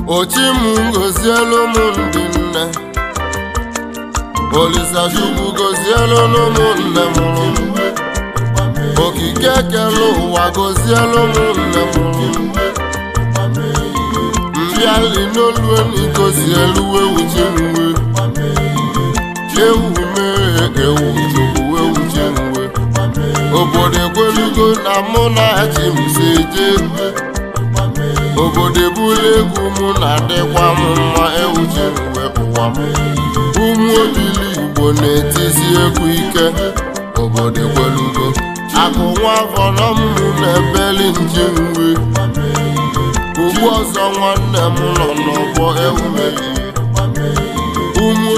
Ochi m gozielu m ndị nne. Olisa Chukwu gozielu m nne mụrụ m. Okike kere ụwa gozielu m nne mụrụ m. Mbịali n'olu eni gozielu ewu chi mwe. Ewu mee ewu Chukwu ewu chi mwe. Obodo ekwelugo na mụ na chi m si eje. Obodo ebula egwu mụ na-adịkwa m mma ewu chi mwe ụwa m. Ụmụ obili Igbo na-etisi egwu ike. Obodo ekwelugo. Akụ nwa afọ nọ mụ na-ebeli nji nwe. Ugbu ọzọ nwanne m nọ n'ọgbọ ewu mehie. Ụmụ